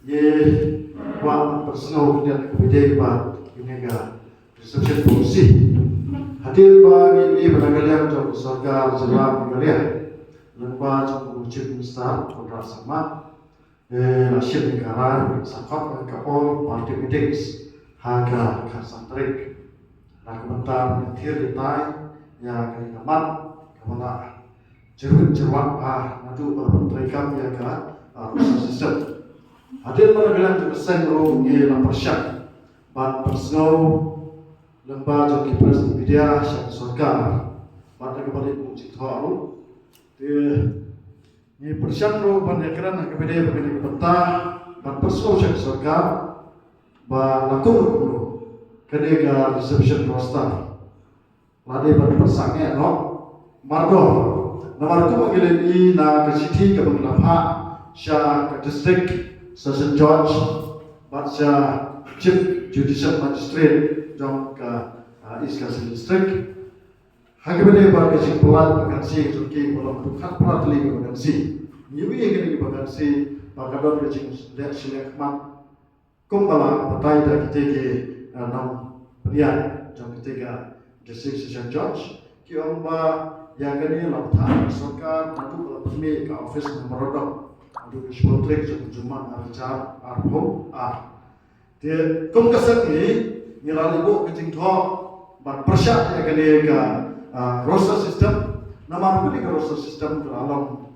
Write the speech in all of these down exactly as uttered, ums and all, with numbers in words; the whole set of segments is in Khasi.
Ngi kwah ban pynsngew khyndiat ka bynta ba kane ka reservation policy. Hadien ba ngi ïohi ba na ka liang jong ka sorkar jylla Meghalaya, lyngba jong u Chief Minister Conrad Sangma, eh, la shim ïa ka rai sa khot ïa ka all party meetings ha ka khatsan tarik. Na ka bynta ban ïathir ïatai ïa ka mat kaba la jyrwit jyrwat ha naduh ba la pyntreikam ïa ka, ah, roster system. Hadien ba na ka liang jong ka seng ruh ngi la pyrshang ban pynsngew lyngba jong ki press media sha ka sorkar bad na ka bynta ka jingthoh ruh. Te ngi pyrshang ruh ban ïakren ha kaba ïadei bad kane ka bynta ban pynsngew sha ka sorkar ba la kum ruh kane ka reservation roster la dei ban pynsangeh noh mardor. Namar kumba ngi la ïohi na ka shithi kaba ngi la phah sha ka District Session Judge bad sha Chief Judicial Magistrate jong ka, ah, East Khasi District. Ha kaba ïadei bad ka jingpynlait vacancy jong ki ba long haduh khatphra tylli ki vacancy. Ngi ïohi ïa kine ki vacancy ba ka don ka jingleh shiliang khmat kumba la batai da kita ki, eh, nongpynïaid jong kita ka District Session Judge, ki ong ba ïa kane la bthah sorkar naduh ba la pynmih ka office memorandum naduh ka shiphew tarik jong u Jymmang ar hajar arphew ar. Te kum ka seng ngi, ngi la leit buh ka jingthoh ban pyrshah ïa kane ka, ah, roster system. Namar kane ka roster system ka la long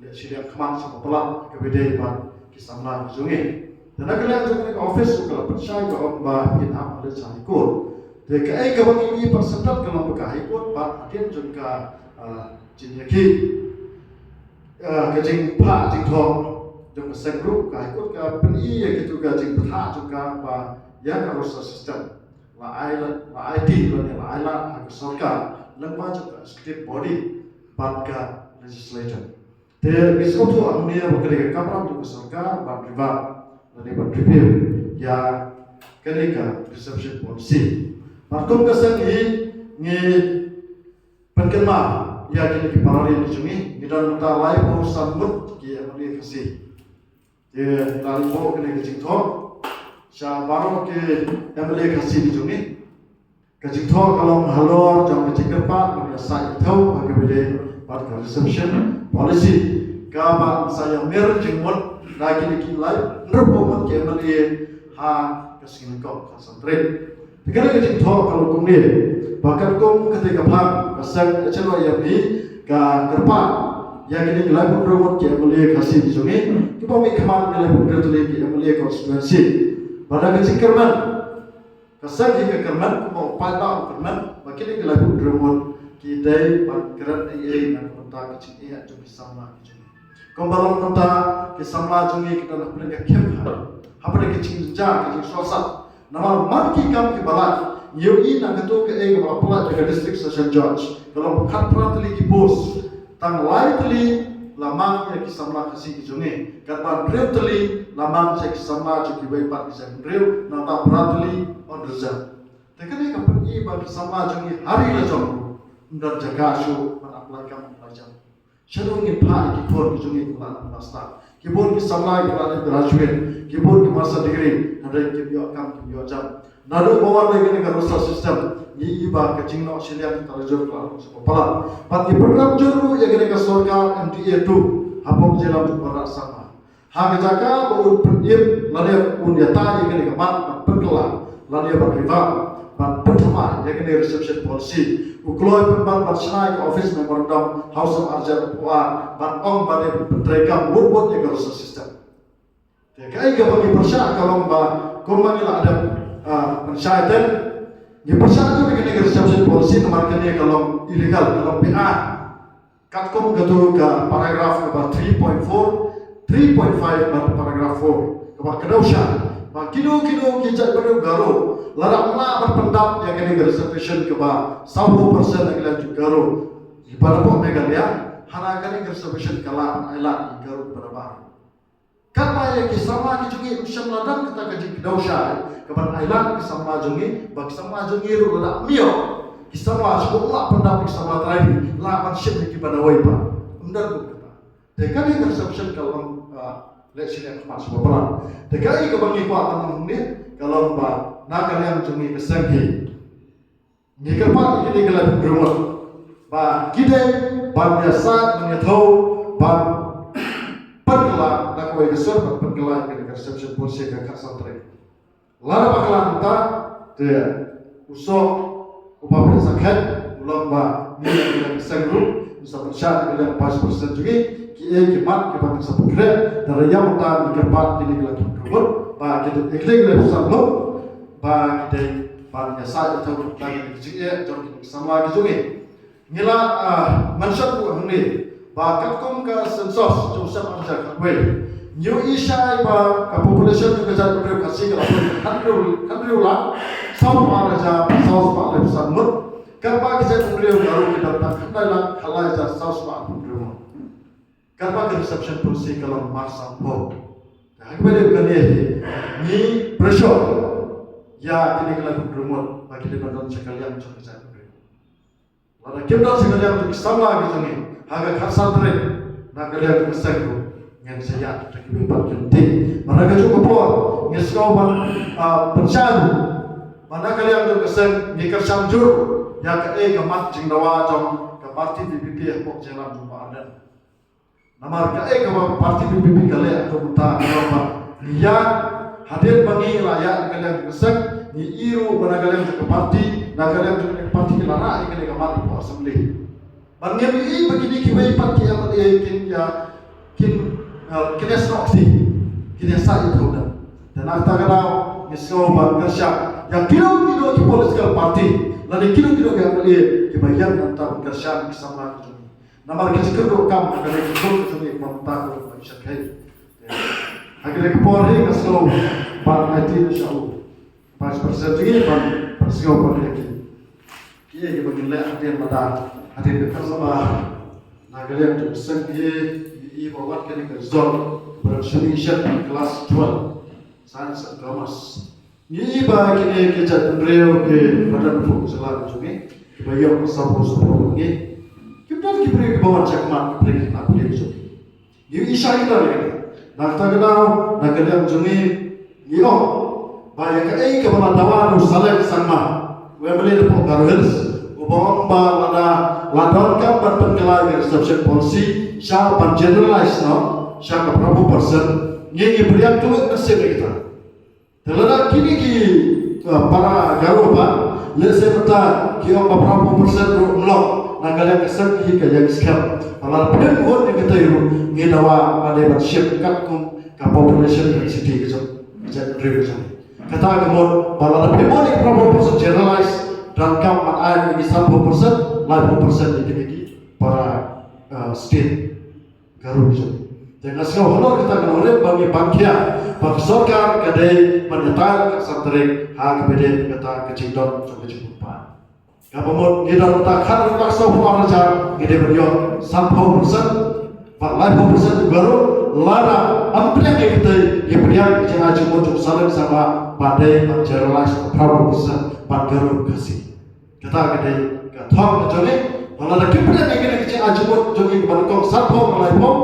leh shiliang khmat sha ka palat kaba ïadei bad ki samla ki jong ngi. Te na ka liang jong ka office ka la pynshai ka ong ba phin hap leit sha High Court. Te kaei kaba ngi ïohi pat syntat ka long ba ka High Court bad hadien jong ka, ah, jingïakhih, ah, ka jingphah jingthoh jong ka seng ruh, ka High Court ka pyni ïa kito ka jingbthah jong ka ba ïa ka roster system la ai la, la ai ti lane la ai lad ha ka sorkar lyngba jong ka executive body bad ka legislature. Te ngi sngewthuh hangne ba ka dei ka kamram jong ka sorkar ban revamp lane ban review ïa kane ka reservation policy. Bad kum ka seng ngi, ngi pynkynmaw ïa kine ki para ri ki jong ngi, ngi don mynta laiphew san ngut ki M L A Khasi. Te la leit buh kane ka jingthoh sha baroh ki M L A Khasi ki jong ngi. Ka jingthoh ka long halor jong ka jingkyrpad ban ïasaid ïathew ha kaba ïadei bad ka reservation policy kaba sa ïamir jingmut na kine ki lai hynriewphew ngut ki M L A ha ka sngi Nyngkong khatsan tarik. Te kane ka jingthoh ka long kumne ba katkum kata ka phang ka seng H N Y M A ka kyrpad ïa kine ki laiphew hynriew ngut ki M L A Khasi ki jong ngi kiba mih khmat ki laiphew hynriew tylli ki M L A constituency. Ba da ka jingkyrmen ka seng hi ka kyrmen kumba u paidbah u kyrmen ba kine ki laiphew hynriew ngut ki dei ban kren ei ei na ka bynta ka jingeh jong ki samla ki jong ngi. Kumba long mynta ki samla jong ngi ki don hapdeng ka khim ha, hapdeng ka jingjynjar ka jingsngewsih. Namar man ki kam kiba lait, ngi ïohi na kato kaei kaba la pynlait da ka District Session Judge, ka long khatphra tylli ki post, tang lai tylli la mang ïa ki samla Khasi ki jong ngi, katba hynriew tylli la mang ïa ki samla jong kiwei pat ki jaitbynriew, nangta phra tylli unreserved. Te kane ka pyni ba ki samla jong ngi ha ri la jong ym don jaka shuh ban apply kam apply jam. Shaduh ngin phah ïa ki khun ki jong ngi kiba la master, ki bun ki samla kiba la graduate, ki bun ki master degree, hynrei kim ïoh kam kim ïoh jam. Naduh ba wan ïa kane ka roster system ngi ïohi ba ka jingnoh shiliang ka la jur ka la long sha ka palat. Bad ngi pynrem jur ruh ïa kane ka sorkar M D A two hapoh jylla u Conrad Sangma. Ha ka jaka ba un pynim lane un ïatai ïa kane ka mat ban pynkylla lane ban revamp ban pynthymmai ïa kane reservation policy, u kloi pynban ban shna ïa ka office memorandum ha u snem ar hajar arphew ar ban ong ba dei ban pyntreikam wut wut ïa ka roster system. Te kaei kaba ngi pyrshah ka long ba kumba ngi la dep, ah, pynshai te ngi pyrshah te ïa kane ka reservation policy namar kane ka long illegal, ka long beaiñ. Katkum kato ka paragraph kaba three point four, three point five bad paragraph four kaba kdew shai ba kino kino ki jaitbynriew Garo lada ym lah ban pyndap ïa kane ka reservation kaba sawphew percent na ka liang jong Garo kiba na pdeng Meghalaya, hana kane ka reservation ka lah ban ailad ïa ki Garo kiba na baroh. Katba ïa ki samla ki jong ngi ym shym la don kata ka jingkdew shai kaban ailad ki samla jong ngi, ba ki samla jong ngi ruh lada ym ïoh ki samla shuh, ym lah pyndap ïa ki samla trai, lah ban shim ïa kiba nawei pat. Ym don kum kata. Te kane ka reservation ka long, ah, Leh shi leh khmat sha ba bran. Te kaei kaba ngi kwah ban ong hangne ka long ba na ka liang jong ngi ka seng hi, ngi kyrpad ïa kine ki lai pynrung ngut ba ki dei ban ïasaid, ban ïathuh, ban pynkylla na kawei ka sur, ban pynkylla ïa kane ka reservation policy ha ka khatsan tarik. Lada ba kylla mynta, te u soh uba phin sa khet u long ba ngi, ngi, ngi seng ruh ngi sa pynshai ïa ka liang five percent jong ngi, kiei ki mat kiba ngi sa pynkhreh. Te da ïa mynta ngi kyrpad kine ki lai pynrung ngut ba ki dei, kine ki lai pynsan ngut ba ki dei ban ïasaid ïathuh ïa kine ki jingeh jong kine ki samla ki jong ngi. Ngi la, ah, mention ruh hangne ba katkum ka census jong u snem ar hajar khatwei, ngi ïohi shai ba ka population jong ka jaitbynriew Khasi ka la poi hynriew, hynriew lak saw spah ar hajar saw spah laiphew san ngut. Katba ka jaitbynriew Garo ki don tang khyndai lak khatlai hajar saw spah arphew hynriew ngut. Katba ka reservation policy ka long mar sanphew. Te ha kaba ïadei bad kane hi, ngi pressure ïa kine ki lai pynrung ngut ba ki dei ban don sha ka liang jong ka jaitbynriew. Lada kim don sha ka liang jong ki samla ki jong ngi ha ka khatsan tarik, na ka liang jong ka seng ruh ngin sa ïaid da kiwei pat ki lynti. Bad ha kajuh ka por ngi sngew ban, ah, pynshai ruh ba na ka liang jong ka seng ngi kyrshan jur ïa kaei ka mat jingdawa jong ka party V P P hapoh jingïalam jong Bah Ardent. Namar kaei kaba party V P P ka leh haduh mynta ka long ba ngi ïaid, hadien ba ngi la ïaid na ka liang jong ka seng, ngi ïohi ruh ba na ka liang jong ka party, na ka liang jong ka party ki la rah ïa kane ka mat hapoh assembly. Bad ngim ïohi ba kine kiwei pat ki M L A kin ïa, kin, eh, kin ïasnoh kti, kin ïasaid ïathuh. Te na kata ka daw ngi sngew ban kyrshan ïa kino kino ki political party lane kino kino ki M L A kiba ïeng na bynta ban kyrshan ki samla ki jong ngi. Namar ki jingkyrduh kam ha kane ka jingkyrduh ka jong ngi, kumta ka long ba ngi shyrkhei. Ha kane ka por hi nga sngew ban aiti na sha u Vice President jong ngi ban, ban sngew ban leh ki, kiei kiba ngin leh hadien lada, hadien ka, ka saba na ka liang jong ka seng hi, i, i ba wat kane ka result ba dang shim ïa ka class twelve Science and Commerce. Ngi i ba kine ki jaitbynriew kiba don hapoh ka jylla ka jong ngi, kiba ïoh ka sawphew sawphew ngut, kim don ki briew kiba wan shakhmat, ki briew kiba plie jong ngi. Ngi i shai kita lei. Na kata ka daw, na ka liang jong ngi, ngi ong ba ïa kaei kaba la dawa da u Saleng Sangma, u M L A hapoh Garo Hills, uba ong ba lada la donkam ban pynkylla ïa ka reservation policy sha ban generalize noh sha ka phraphew percent, ngi, ngi pdiang kylluid mynsiem ïa kita. Te lada kine ki, uh, para Garo pat, lehse mynta ki ong ba phraphew percent ruh ym long, na ka liang ka seng hi ka ïeng skhem. Ba lada phim bud ïa katei ruh ngi dawa ba dei ban shim katkum ka population density ka jong ka jaitbynriew ka jong. Kata ka mut ba lada phim bud ïa ka phraphew percent generalize, donkam ban ai ïa ki sanphew percent, laiphew percent ïa kine ki para, uh, state. Ka ruh jong. Te nga sngew halor kata ka long rim ba ngi pang khia ba ka sorkar ka dei ban ïatai ka khatsan tarik ha kaba ïadei kata ka jingdon jong ka jingpynpaw. Kaba mut ngi don mynta khatar lak sawphew ar hajar, ngi dei ban ïoh sanphew percent bad laiphew percent u Garo. Lada ym pdiang ïa katei, ngi pdiang ka jingai jingmut jong u Saleng Sangma ba dei ban generalize ka phraphew percent ban Garo Khasi. Kata ka dei ka thong ka jong ngi. Ba lada kim pdiang ïa kane ka jingai jingmut jong ngi kaba nyngkong sanphew bad laiphew,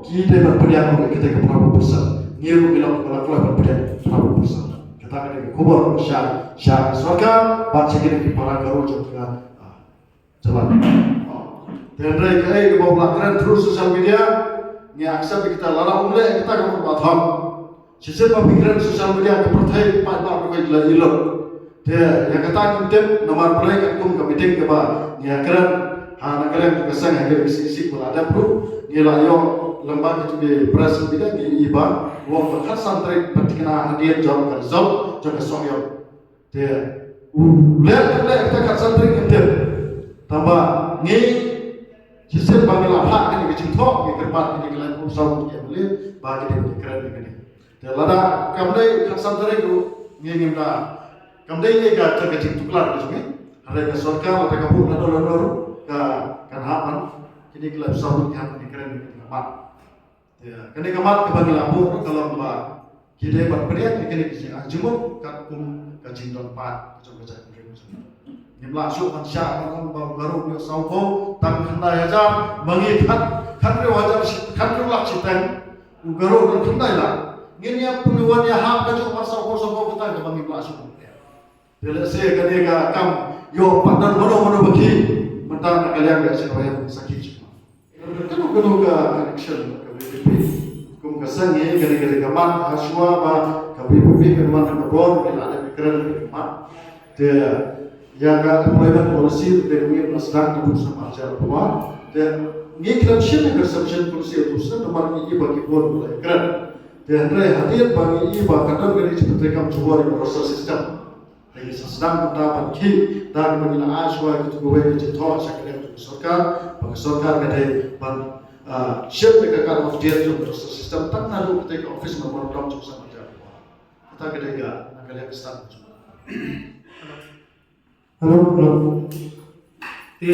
ki dei ban pdiang ruh ïa kata ka phraphew percent. Ngi ruh ngi long kiba la kloi ban pdiang phraphew percent. Kata ka dei ka khubor sha, sha ka sorkar bad sha kine ki para Garo jong ka, ah, jylla. Te hynrei kaei kaba la kren through social media, ngi accept ïa kata, lada ym leh ïa kata ka mut ba thong. Shisien ba phi kren social media ka pyrthei ka paidbah ka la ïohi lut. Te ïa kata ngim tip, namar balei katkum ka meeting kaba ngi ïa kren ha na ka liang ka seng ha ka C C ba la dep ruh, ngi la ïoh lyngba kito ki press media, ngi i ba u ong ba khatsan tarik ban thikna hadien jong ka result jong ka sohïong. Te u leh, leh kata khatsan tarik ngim tip. Tangba ngi shisien ba ngi la phah kane ka jingthoh, ngi kyrpad kine ki laiphew saw ngut ki M L A ba ki dei ban kren ïa kane. Te lada kam dei khatsan tarik ruh ngi ngim da, kam dei ngi ka, ka jingtuklar ka jong ngi. Hynrei ka sorkar lada ka buh nadong nadong ruh ka, kan hap ban, kine ki laiphew saw ngut ki hap ban kren ïa kane ka mat. Te kane ka mat kaba ngi la buh ruh ka long ba ki dei ban pdiang ïa kine ki jingai jingmut katkum ka jingdon paid ka jong ka jaitbynriew ka jong ngi. Ngim lah shuh ban shah ban ong ba u Garo u ïoh sawphew tang khyndai hajar, ma ngi khat, khathynriew hajar shi, khathynriew lak shiteng. Ka ruh kan khyndai lak. Ngin ïa pynwan ïa hap ka jong marsaw por saw por kata kaba ngim lah shuh. Te lehse kane ka kam ïoh partner mano mano ba ki mynta na ka liang ka shisha ba ïa sakhi shisha. Kano kano ka connection ka V P P kum ka seng hi kane kane ka mat ha shuwa ba ka V P P kan wan ka bor ka la da ka kren ka mat. Te ïa ka employment policy te ngi la sdang ka tu sa ma jar pwa. Te ngi khlem shim ka reception policy tu sa namar ngi i ba ki bor ba la kren. Te hynrei hadien ba ngi i ba ka don ka ni chi pyntrei kam chuwa ri ka roster system. Te ngi sa sdang mynta ban ki da ka ba ngi la ai shuwa ki tu kawei ki chi thoh sha ka dei ka sorkar ba ka sorkar ka dei ban shim ka cut off date jong ka roster system tang na ru ka dei ka office memorandum jong sa ma jar pwa. Kata ka dei ka na ka liang ka stand. Hello, hello. Te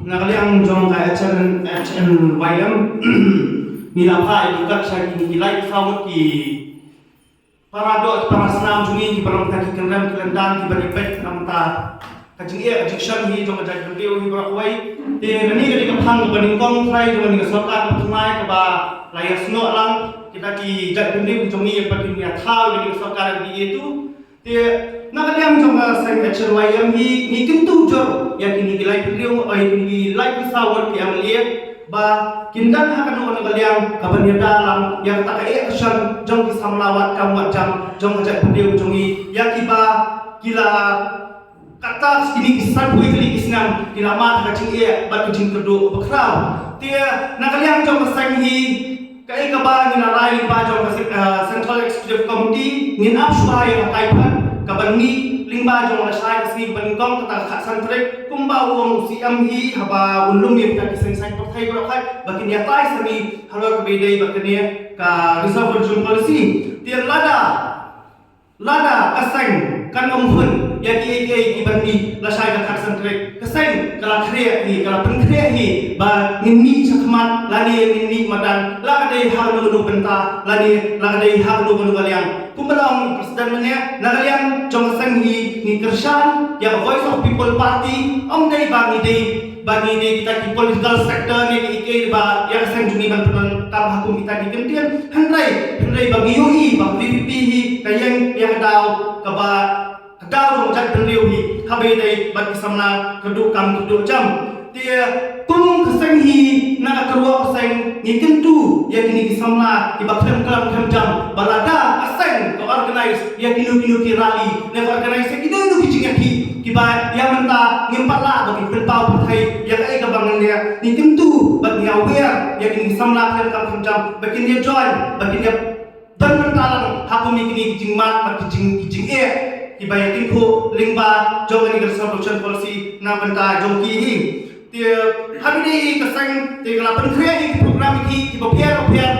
na ka liang jong ka H N, H N Y M ngi la phah ïa ki kat sha ki, ki lai ki saw ngut ki para doh, ki para snam jong ngi, ki para mynta ki kynrem ki lyndan ki ban ïa peit na mynta ka jingeh ka jingshang hi jong ka jaitbynriew hi baroh kawei. Te na ni ka dei ka phang kaba nyngkong trai jong ka sorkar ka thymmai kaba la ïa snoh lang kita ki jaitbynriew jong ngi ba kin ïa thaw ïa ka sorkar ka dei tu. Te na ka liang jong ka seng H N Y M hi ngi kyntu jur ïa kine ki lai pynriew, ïa kine ki lai pynsaw wat ki M L A ba kin don ha kano kano ka liang ka ban ïada lang ïa kata ka eh ka shan jong ki samla wat kam wat jam jong ka jaitbynriew jong ngi ïa kiba ki la kata kine ki sanphew tylli ki snem ki la mad ka jingeh bad ka jingkyrduh ba khraw. Te na ka liang jong ka seng hi Kaei kaba ngin rai lyngba jong ka sec-, eh, Central Executive Committee, ngin ap shuwa ïa ka kaiphad kaba ngi lyngba jong lashai ka sngi kaba nyngkong kata ka khatsan tarik kumba u ong u C M hi haba un lum ïa kita ki seng saiñ pyrthei baroh khat ba kin ïatai sani halor kaba ïadei bad kane ka Reserve Region Policy. Te lada Lada ka seng kan ym hun ïa kiei kiei kiban mih lashai ka khatsan tarik, ka seng ka la khreh hi, ka la pynkhreh hi ba ngin mih shakhmat lane ngin mih madan, la ka dei ha kano kano bynta lane la ka dei ha kano kano ka liang. Kumba la ong u president mynne, na ka liang jong ka seng hi ngi kyrshan ïa ka Voice of People Party, ym dei ba ngi dei ba ngi dei kita ki political sector ne kiei kiei ba ïa ka seng jong ngi ban pyndonkam ha kum kita ki kyntien. Hynrei, hynrei ba ngi ïohi ba V P P hi ka ïeng ïa ka daw kaba, ka daw jong ka jaitbynriew hi haba ïadei bad ki samla kyrduh kam kyrduh jam. Te kum ka seng hi na ka kyrwoh ka seng ngi kyntu ïa kine ki samla kiba khlem klam khlem jam ba lada ka seng ka organize ïa kino kino ki rally ne ka organize ïa kino kino ki jingïakhih kiba ïa mynta ngim pat lah ba kin pynpaw pyrthei ïa kaei kaba ngi leh. Ngi kyntu bad ngi aware ïa kine ki samla khlem klam khlem jam ba kin ïa join ba kin ïa don bynta lang ha kum ïa kine ki jingmad bad ki jing, ki jingeh kiba ïa kynthuh lyngba jong kane ka Reserve Region Policy na bynta jong ki hi. Te ha kine ka seng te ka la pynkhreh ïa ki program ki kiba pher bapher.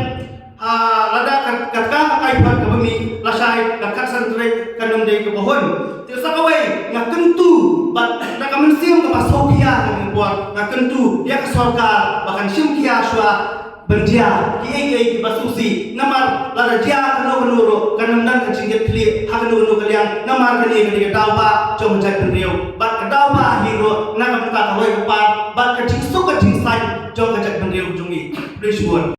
Ha lada ka, ka, ka, ka kaiphad kaba mih lashai ka khatsan tarik kan ym dei kaba hun. Te sa kawei nga kyntu bad da ka mynsiem kaba sngewkhia ka por nga kyntu ïa ka sorkar ba kan shim khia shuwa ban jia kiei kiei kiba sngewsih namar lada jia kano kano ruh kan ym don ka jingkitkhlieh ha kano kano ka liang namar kane ka dei ka daw ba jong ka jaitbynriew bad ka daw ba hi ruh na ka bynta ka roi ka par bad ka jingsuk ka jingsaiñ jong ka jaitbynriew jong ngi. Khublei shibun.